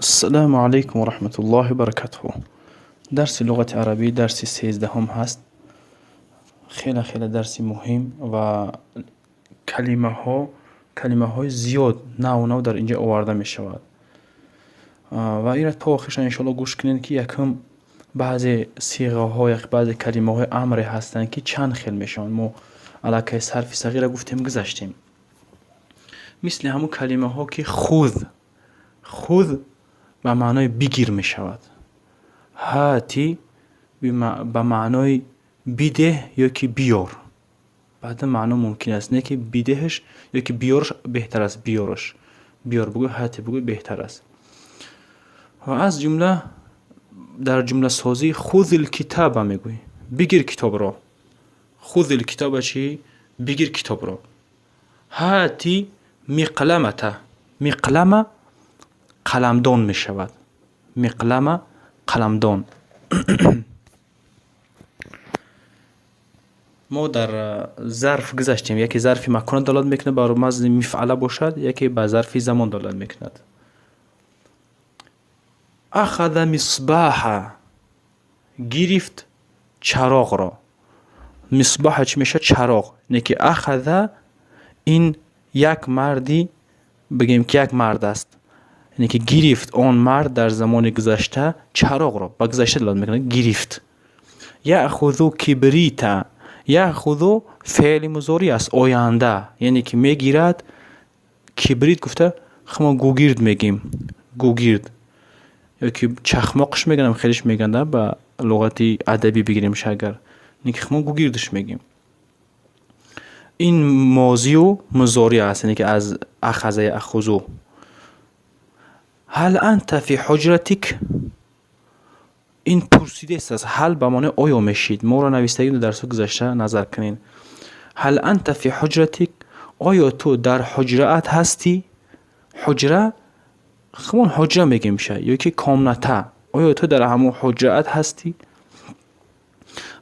Ассалому алайкум ва раҳматуллоҳи ва баракатуҳу. Дарси луғати арабӣ дарси 13-ҳум ҳаст. Хеле хеле дарси муҳим ва калимаҳои зиёд нав нав дар инҷа оварда мешавад. Ва инро то охирша иншоалло гӯш кунед, ки якум баъзе сиғаҳо, баъзе калимаҳои амре ҳастанд, ки чанд хел мешаванд. Мо аллакай сарфи сағира гуфтем, гузаштем. Мисли ҳамун калимаҳо, ки хуз, хуз ба маънои бигир мешавад, ҳати ба маънои бидеҳ ё ки биёр. Баъдан маъно мумкин аст, не ки бидеҳш ё ки биёрш беҳтар аст, биёрш. Биёр бугӯй, ҳати бугӯй беҳтар аст. Ва аз ҷумла дар ҷумласозӣ хузил китаба мегӯй. Бигир китобро. Хузил китаба чӣ? Бигир китобро. Ҳати миқламата. Миқлама қаламдон мешавад. Миқлама қаламдон. Мо дар зарф гузаштем. Яке зарфи макона далолат мекунад, бар вазни мифъала бошад, яке ба зарфи замон далолат мекунад. Ахаза мисбаҳа, гирифт чароғро. Мисбаҳа чӣ мешавад? Чароғ. Не ки ахаза ин як марди, бигем ки як мард аст. Яъне ки гирифт он мард дар замони гузашта чароғро, ба гузашта далолат мекунад, гирифт. Яъхузу кибрита. Яъхузу феъли музорӣ аст, оянда, яъне ки мегирад. Кибрит гуфта мо гугирд мегӯем, гугирд ё ки чахмоқш мегӯям, хелиш мегӯянд, ба луғати адабӣ бигиремш агар, яъне ки мо гугирдш мегӯем. Ин мозию музорӣ аст, яъне ки аз ахаза яъхузу. Ҳал анта фи ҳуҷратик? Ин пурсидест аст. Ҳал ба маънои оё мешид. Моро навистагӣ дар дарсҳои гузашта назар кунед. Ҳал анта фи ҳуҷратик? Оё ту дар ҳуҷраат ҳастӣ? Ҳуҷра ҳамон ҳуҷра мегӯем ша, ё ки комната. Оё ту дар ҳамон ҳуҷраат ҳастӣ?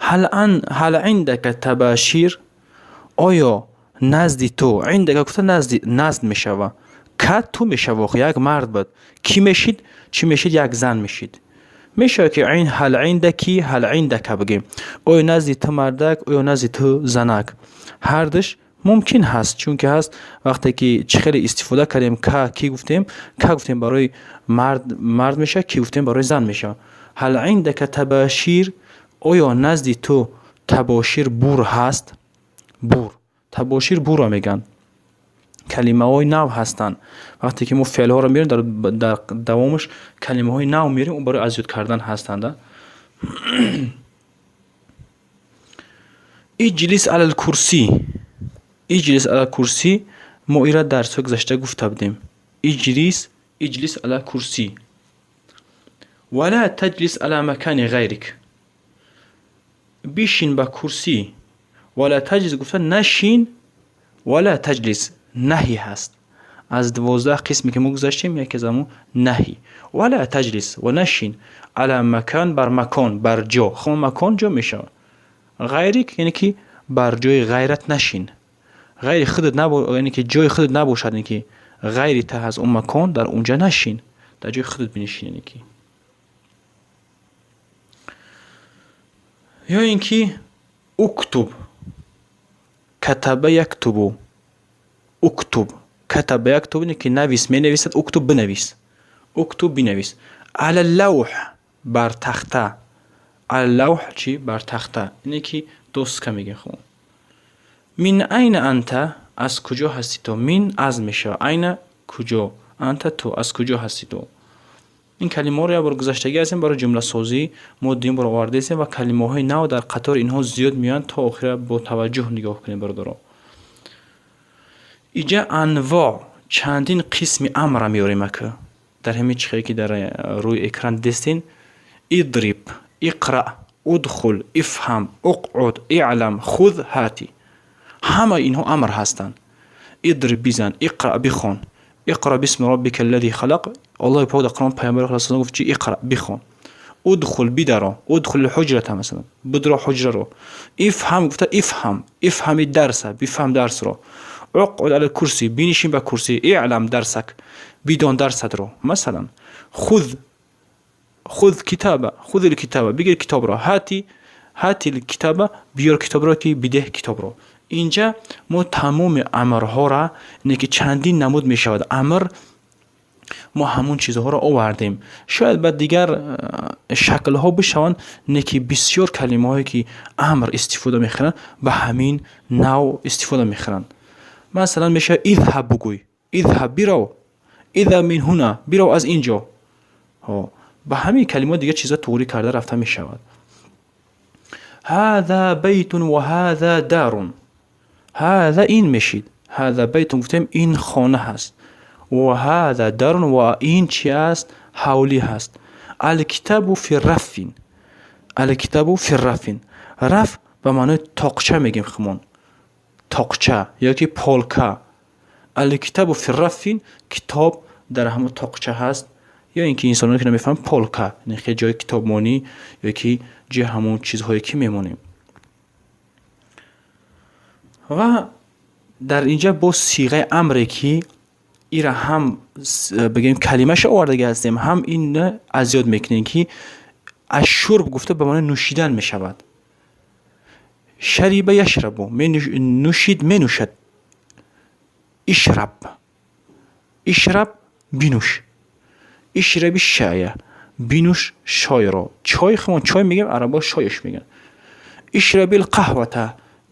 Ҳал индака табашир? Оё назди ту, индака гуфта назди, назд мешава. Ка ту мешава, як мард буд. Кӣ мешид? Чӣ мешид? Як зан мешид. Мешавад ки ҳал индаки, ҳал индака бигӯем. Оё назди ту мардак, оё назди ту занак. Ҳардуш мумкин ҳаст, чунки ҳаст вақте ки чӣ хеле истифода кардем, ка кӣ гуфтем, ка гуфтем барои мард, мард мешавад, кӣ гуфтем барои зан мешавад. Ҳал индака табашир? Оё назди ту табошир бур ҳаст? Бур. Табошир бурро мегӯянд. Калимаҳои нав ҳастанд. Вақте ки мо феълҳоро меорем, дар давомаш калимаҳои нав меорем, он барои аз ёд кардан ҳастанд. Иҷлис алал курсӣ. Иҷлис алал курсӣ мо инро дарсҳои гузашта гуфта будем. Иҷлис, иҷлис ала курсӣ. Ва ла таҷлис ала макани ғайрик. Бишин ба курсӣ. Ва ла таҷлис гуфта нашин, ва ла таҷлис наҳи ҳаст. Аз 12 қисме ки мо гузаштем, яке аз ҳамон наҳи. Ва ла таҷлис ва нашин ала макан, бар макон, бар ҷо. Ҳамон макон ҷо мешавад. Ғайрик яъне ки бар ҷои ғайрат нашин. Ғайри худат набо, яъне ки ҷои худат набошад, яъне ки ғайри та аз он макон дар онҷа нашин. Дар ҷои худат бинишин, яъне ки. Ё ин ки уктуб, катаба яктубу, уктуб, катаба яктуб, яъне ки навис, менависад, уктуб бинавис, уктуб бинавис. Ала лавҳ, бар тахта. Ала лавҳ чӣ? Бар тахта, яъне ки доска мегӯем хуб. Мин айна анта? Аз куҷо ҳастӣ ту? Мин аз мешавад, айна куҷо, анта ту, аз куҷо ҳастӣ ту? Ин калимаҳоро як бор гузаштагӣ ҳастем, барои ҷумласозӣ мо дуюм бор овардаистем ва калимаҳои нав дар қатори инҳо зиёд меоянд, то охира бо таваҷҷӯҳ нигоҳ кунем, бародаро. Иҷа анво чандин қисми амра меорем ака. Дар ҳамин чихеле ки дар рӯи экран дидестен, идриб, иқра, удхул, ифҳам, уқъуд, иълам, хуз, ҳати. Ҳамаи инҳо амр ҳастанд. Идриб бизан, иқра бихон. Иқра бисми роббика аллади халақ. Аллоҳи пок дар Қуръон паёмбари Худо саллаллоҳу гуфт чи? Иқра бихон. Удхул бидаро, удхул ҳуҷрата масалан, бидро ҳуҷраро. Ифҳам гуфта ифҳам, ифҳами дарса, бифаҳм дарсро. اقعد على الكرسي, бинишин ба курсӣ. اعلم درسك, бидон дарсатро. Масалан, خذ, خذ كتاب, خذ الكتاب, бигир китобро. هات, هات الكتاب, биёр китобро, ки бидеҳ китобро. Инҷа мо тамоми амрҳоро, не ки чандин намуд мешавад амр, мо ҳамун чизҳоро овардем. Шояд ба дигар шаклҳо бишаванд, не ки бисёр калимаҳое, ки амр истифода мехӯранд, ба ҳамин нав истифода мехӯранд. Масалан, мешавад اذهب, бугӯй اذهب, бирав. اذهب من هنا, бирав аз ин ҷо. Ба ҳамин калимаҳо дигар чиза туғрӣ карда рафта мешавад. هذا بيت وهذا دار. هذا ин мешид. هذا بيت гуфтем, ин хона ҳаст. وهذا دار, ва ин чи аст? Ҳавлӣ ҳаст. الكتاب في رف. الكتاب في رف. رف ба маънои тоқча мегем хумон, тоқча ё ки полка. الكتاب في رف, китоб дар ҳамон тоқча ҳаст, ё ин ки инсононе ки намефаҳманд, полка, ҷои китобмонӣ ё ки ҷои ҳамон чизҳое, ки мемонем. Ва дар инҷа боз сиғаи амре, ки ира ҳам бигем, калимаша овардаги ҳастем, ҳам ин аз ёд мекунем, ки الشرب гуфта ба маънои нӯшидан мешавад. شرب يشرب, нӯшид, менӯшад. اشرب, اشرب, бинӯш. اشرب الشاي, бинӯш шойро. Чой, хумон чой мегем, арабо шоеш мегӯянд. اشرب القهوة,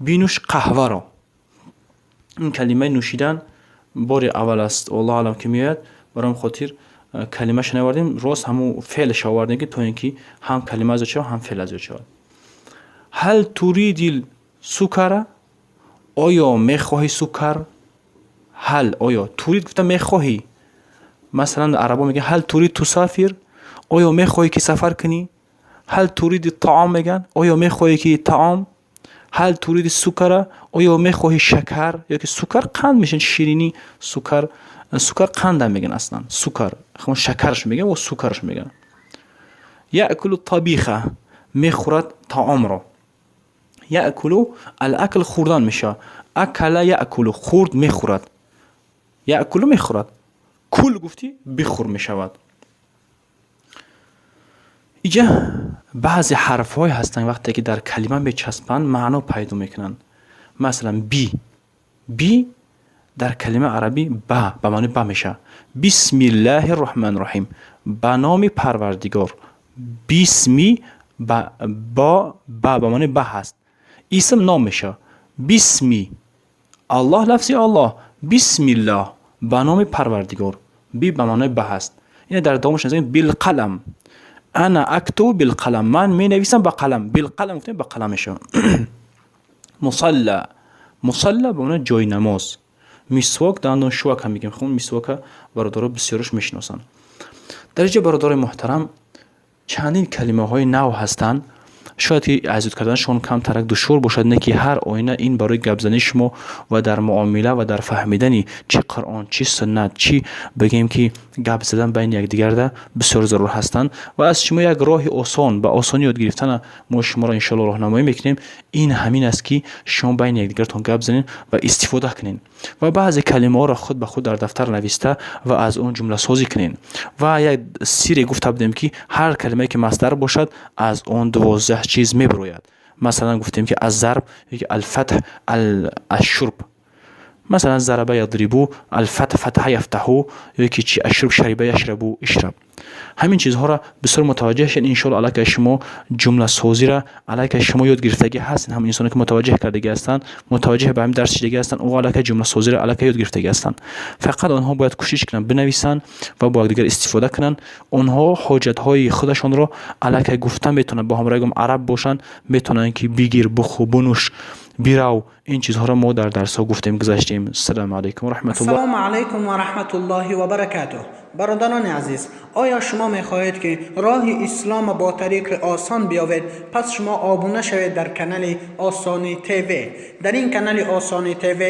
бинӯш қаҳваро. Ин калимаи нӯшидан бори аввал аст, والله أعلم, ки меояд. Барои ҳамин хотир калимаша наовардем, рост ҳамун феълша овардем, ки то ин ки ҳам калима аз ёд шавад, ҳам феъл аз ёд шавад. هل تريد السكر? Оё мехоҳӣ сукар? هل, оё, تريد гуфта мехоҳӣ. Масалан, арабо мегӯянд: هل تريد تسافر? Оё мехоҳӣ, ки сафар кунӣ? هل تريد طعام мегӯянд, оё мехоҳӣ, ки таом? هل تريد السكر? Оё мехоҳӣ шакар? Ёки سكر қанд мешавад, ширинӣ. سكر, سكر қандам мегӯянд аслан. سكر шакараш мегӯянд ва сукараш мегӯянд. يأكل الطبيخ, мехӯрад таомро. يأكل, الأكل хӯрдан мешавад. أكل يأكل, хӯрд, мехӯрад. يأكل, мехӯрад. كل гуфтӣ, бихӯр мешавад. Иҷа баъзе ҳарфҳое ҳастанд, вақте ки дар калима мечаспанд, маъно пайдо мекунанд. Масалан, ب. ب дар калимаи арабӣ ба маънои ба мешавад. بسم الله الرحمن الرحيم, ба номи Парвардигор. بسم, ба ба маънои ба ҳаст, اسم ном мешавад. بسم الله, лафзи Аллоҳ. بسم الله, ба номи Парвардигор. ب ба маънои ба ҳаст. Ина дар давомаш назарем: بالقلم, أنا أكتب بالقلم, ман менависам ба қалам. بالقلم гуфтем, ба қалам мешавад. مصلى, مصلى ба маънои ҷои намоз. مسواک, дандоншӯяк ҳам мегӯем. Хун мисвока бародаро бисёраш мешиносанд. Дар инҷа, бародарои муҳтарам, чандин калимаҳои нав ҳастанд. Шояд ки аз ёд карданашон камтарак душвор бошад, не ки ҳар оина ин барои гапзании шумо ва дар муомила ва дар фаҳмидани чӣ Қуръон, чӣ суннат, чӣ бигӯем, ки гап задан байни якдигарда бисёр зарур ҳастанд. Ва аз шумо як роҳи осон ба осонӣ ёд гирифтана мо шуморо иншоалло роҳнамоӣ мекунем. Ин ҳамин аст, ки шумо байни якдигаратон гап занед ва истифода кунед ва баъзе калимаҳоро худ ба худ дар дафтар нависта ва аз он ҷумласозӣ кунед. Ва як сирре гуфта будем, ки ҳар калимае, ки مصدر бошад, аз он 12 чиз мебирояд. Масалан, гуфтем, ки الضرب ёки الفتح, الشرب. Масалан, ضرب يضرب, الفتح, فتح يفتح, ёки чи, الشرب, شرب يشرب, اشرب. Ҳамин чизҳоро бисёр мутаваҷҷеҳ шавед. Иншоалло, аллакай шумо ҷумласозиро аллакай шумо ёд гирифтагӣ ҳастед. Ҳамин инсоне, ки мутаваҷҷеҳ кардагӣ ҳастанд, мутаваҷҷеҳ ба ҳамин дарс шидагӣ ҳастанд, ӯ аллакай ҷумласозиро аллакай ёд гирифтагӣ ҳастанд. Фақат онҳо бояд кӯшиш кунанд, бинависанд ва бо якдигар истифода кунанд. Онҳо ҳоҷатҳои худашонро аллакай гуфта метавонанд. Бо ҳамроҳигом араб бошанд, метавонанд, ки бигир, бухӯ, бинӯш, бирав. Ин чизҳоро мо дар дарсҳо гуфтем, гузаштем. السلام عليكم ورحمة الله. السلام عليكم ورحمة الله وبركاته. Бародарони азиз, оё шумо мехоҳед, ки роҳи ислом бо тариқи осон биёбед? Пас шумо обуна шавед дар канали Осонӣ ТВ. Дар ин канали Осонӣ ТВ.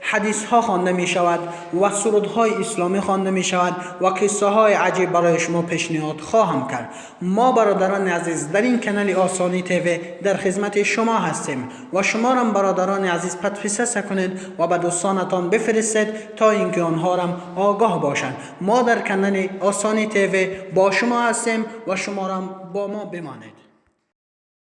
ҳадисҳо хонда мешавад ва сурудҳои исломӣ хонда мешавад ва қиссаҳои аҷиб барои шумо пешниҳод хоҳам кард. Мо, бародарони азиз, дар ин канали Осонӣ ТВ дар хизмати шумо ҳастем ва шуморам, бародарони азиз, подписаться кунед ва ба дӯстонатон бифиристед, то ин ки онҳорам огоҳ бошанд. Мо дар канали Осонӣ ТВ бо шумо ҳастем ва шуморам бо мо бимонед.